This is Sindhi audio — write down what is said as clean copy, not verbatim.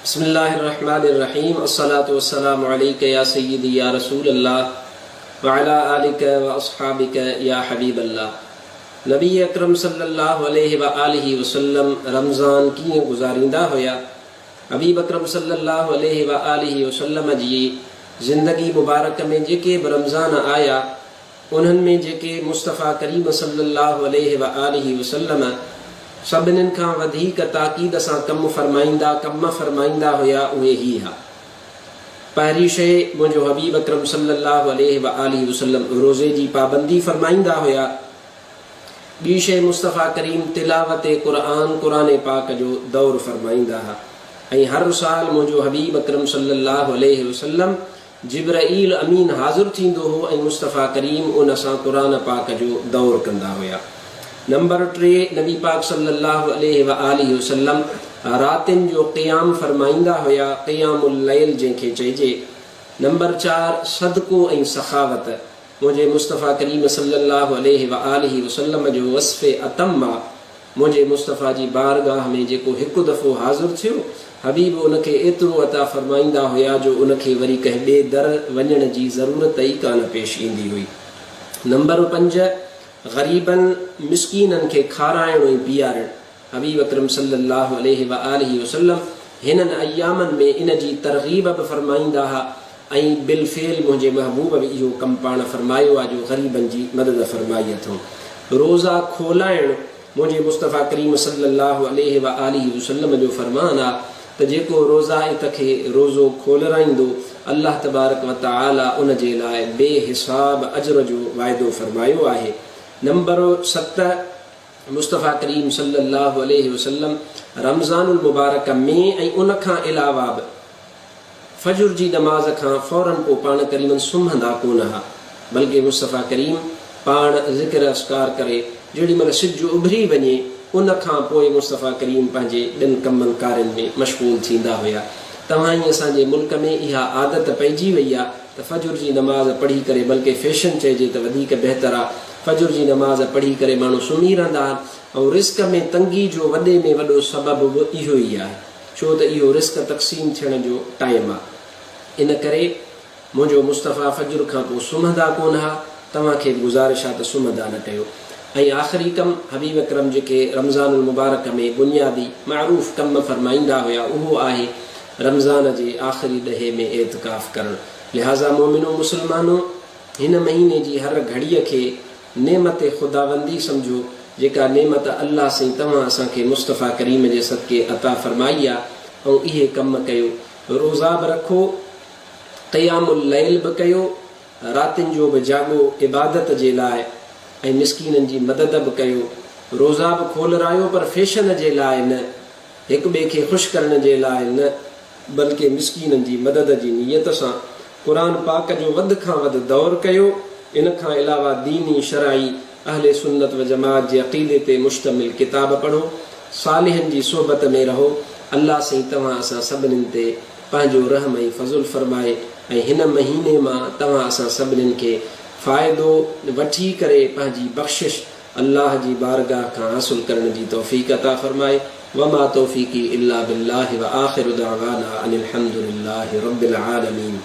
بسم الله الرحمٰن الرحيم الصلوة والسلام عليک يا سيدي يا رسول الله وعلي آلک واصحابک يا حبيب الله نبي اڪرم صلي الله عليه واٰله وسلم رمضان ڪيئن گذاريندا هيا؟ حبيب اڪرم صلي الله عليه واٰله وسلم جي زندگي مبارڪ ۾ جيڪي به رمضان آيا انهن ۾ جيڪي مصطفيٰ ڪريم صلّي اللّٰه عليه واٰله وسلّم سڀنين کان وڌيڪ تاڪيد سان ڪم فرمائيندا ڪم فرمائيندا هيا اهي هي ها. پهرين شيء منهنجو حبيب اڪرم صلّي اللّٰه عليه واٰله وسلّم روزي جي پابندي فرمائيندا هيا. ٻي شيء مصطفيٰ ڪريم تلاوت قرآن قرآن پاڪ جو دور فرمائيندا ها ۽ هر سال منهنجو حبيب اڪرم صلّي اللّٰه عليه وسلّم جبرئيل امين حاضر ٿيندو هو ۽ مصطفيٰ ڪريم ان سان قرآن پاڪ جو دور ڪندا هيا. نمبر ٽي، نبي پاڪ صلّي اللّٰه عليه واٰله وسلّم راتين جو قيام فرمائيندا هيا، قيام الليل جنهن کي چئجي. نمبر چار، صدقو ۽ سخاوت، منهنجي مصطفيٰ ڪريم صلّي اللّٰه عليه واٰله وسلّم جو وصف اتم آ. منهنجي مصطفيٰ جي بارگاهه ۾ جيڪو هڪ دفعو حاضر ٿيو، حبيب ان کي ايترو عطا فرمائيندا هيا جو ان کي وري ڪنهن ٻئي در وڃڻ جي ضرورت ئي ڪانه پيش ايندي هئي. نمبر پنج، غريبن، مسڪينن کي کارائڻ ۽ پيارڻ، حبيب اڪرم صلّي اللّٰه عليه واٰله وسلّم هنن ايامن ۾ ان جي ترغيب به فرمائيندا ها ۽ بالفعل منهنجي محبوب به اهو ڪم پاڻ فرمايو آ جو غريبن جي مدد فرمائي اٿئون. روزا کولائڻ منهنجي مصطفيٰ ڪريم صلّي اللّٰه عليه واٰله وسلّم جو فرمان آ ته جيڪو روزائت کي روزو کولرائيندو الله تبارڪ وتعاليٰ ان جي لاء بي حساب اجر جو وعدو فرمايو آهي. نمبر ست، مصطفيٰ ڪريم صلّي اللّٰه عليه وسلّم رمضان المبارڪ ۾ ۽ ان کان علاوه به فجر جي نماز کان فوراً پوء پاڻ ڪريمن سمهندا ڪونه ها، بلڪه مصطفيٰ ڪريم پاڻ ذڪر اذڪار ڪري جيڏي مهل سج اڀري وڃي ان کان پوء مصطفيٰ ڪريم پنهنجي ٻين ڪمن ڪارين ۾ مشغول ٿيندا هيا. توهان ئي اسان جي ملڪ ۾ اها عادت پئجي وئي آ ته فجر جي نماز پڙهي ڪري بلڪه فيشن چئجي ته وڌيڪ بهتر آ فجر جي نماز پڙهي ڪري ماڻهو سمهي رهندا آهن ۽ رزق ۾ تنگي جو وڏي ۾ وڏو سبب به اهو ئي آهي. ڇو ته اهو رزق تقسيم ٿيڻ جو ٽائيم آ. ان ڪري منهنجو مصطفيٰ فجر کان پوء سمهندا ڪونه ها، توهان کي به گذارش آ ته سمهندا نه ڪيو. ۽ آخري ڪم حبيب اڪرم جيڪي رمضان المبارڪ ۾ بنيادي معروف ڪم فرمائيندا هيا اهو آهي رمضان جي آخري ڏهي ۾ اعتڪاف ڪرڻ. لهٰذا مؤمنو مسلمانو! هن مهيني جي هر گهڙيء کي نعمت خداوندي سمجهو، جيڪا نعمت الله سائين توهان اسان کي مصطفيٰ ڪريم جي صدقي عطا فرمائي آ ۽ اهي ڪم ڪيو، روزا به رکو، قيام الليل به ڪيو، راتين جو به جاڳو عبادت جي لاء ۽ مسڪينن جي مدد به ڪيو، روزا به کولرايو پر فيشن جي لاء نه، هڪ ٻئي کي خوش ڪرڻ جي لاء نه بلڪه مسڪينن جي مدد جي نيت سان قرآن پاڪ جو وڌ کان وڌ دور ڪيو، ان کان علاوه ديني، شرعي، اهل سنت و جماعت جي عقيدي تي مشتمل ڪتاب پڙهو، صالحن جي صحبت ۾ رهو، الله سائين توهان اسان سڀنين تي پنهنجو رحم ۽ فضل فرمائي ۽ هن مهيني مان توهان اسان سڀنين کي فائدو وٺي ڪري پنهنجي بخشش الله جي بارگاھ کان حاصل ڪرڻ جي توفيق عطا فرمائي وما توفيقي الا بالله واخر دعوانا ان الحمد لله رب العالمين.